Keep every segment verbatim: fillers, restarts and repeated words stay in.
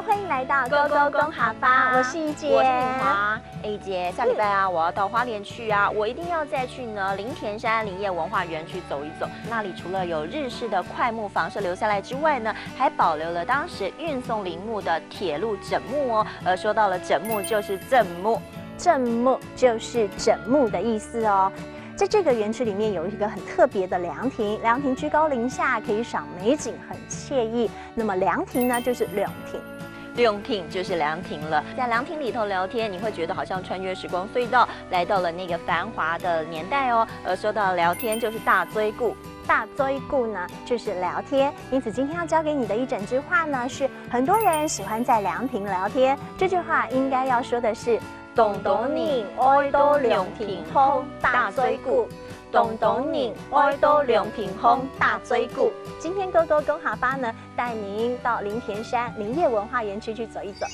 欢迎来到 Go Go 工学吧，我是怡姐。我是敏华。哎，姐，下礼拜啊，我要到花莲去啊，我一定要再去呢林田山林业文化园区走一走。那里除了有日式的快木房舍留下来之外呢，还保留了当时运送林木的铁路枕木哦。呃，说到了枕木，就是枕木。枕木就是枕木的意思哦。在这个园区里面有一个很特别的凉亭，凉亭居高临下，可以赏美景，很惬意。那么凉亭呢，就是凉亭。凉亭就是凉亭了，在凉亭里头聊天，你会觉得好像穿越时光隧道，来到了那个繁华的年代哦。呃，说到聊天，就是打嘴鼓。打嘴鼓呢，就是聊天。因此，今天要教给你的一整句话呢，是很多人喜欢在凉亭聊天。这句话应该要说的是：当多人爱到凉亭空打嘴鼓。当多人爱到凉亭空打嘴鼓。今天 Go Go 工学吧呢，带您到林田山林业文化园区去走一走。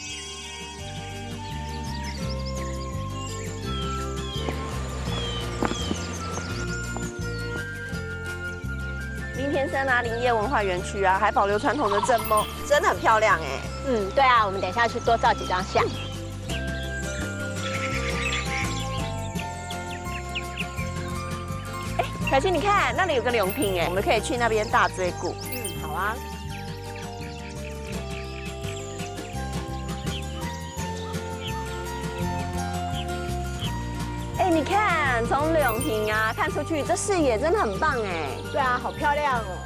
林田山啊，林业文化园区啊，还保留传统的枕木，真的很漂亮哎。嗯，对啊，我们等一下去多照几张相。哎，凯西，你看那里有个凉亭哎，我们可以去那边打嘴鼓。嗯，好啊。哎，你看，从凉亭啊看出去，这视野真的很棒哎。对啊，好漂亮哦。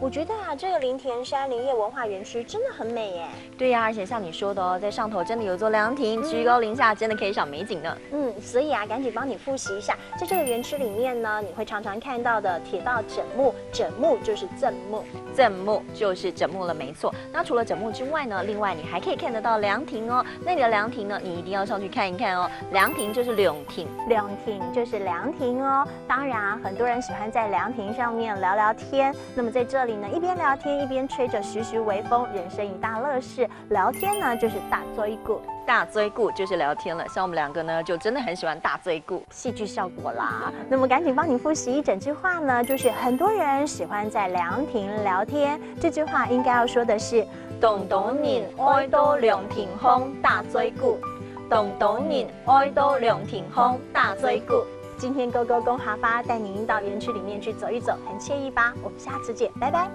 我觉得啊，这个林田山林业文化园区真的很美耶。对呀，而且像你说的哦，在上头真的有座凉亭，居高临下，真的可以赏美景呢。嗯，所以啊，赶紧帮你复习一下，在这个园区里面呢，你会常常看到的铁道枕木，枕木就是枕木。枕木就是枕木了，没错。那除了枕木之外呢，另外你还可以看得到凉亭哦。那里的凉亭呢，你一定要上去看一看哦。凉亭就是凉亭。凉亭就是凉亭哦。当然啊，很多人喜欢在凉亭上面聊聊天。那么在这里呢，一边聊天一边吹着徐徐微风，人生一大乐事。聊天呢，就是打嘴鼓。打嘴鼓就是聊天了。像我们两个呢，就真的很喜欢打嘴鼓。戏剧效果啦。那么赶紧帮你复习一整句话呢，就是很多人喜欢在凉亭聊天。这句话应该要说的是：当多人爱到凉亭空打嘴鼓。当多人爱到凉亭空打嘴鼓。今天 Go Go 工学吧带您到园区里面去走一走，很惬意吧？我们下次见，拜拜。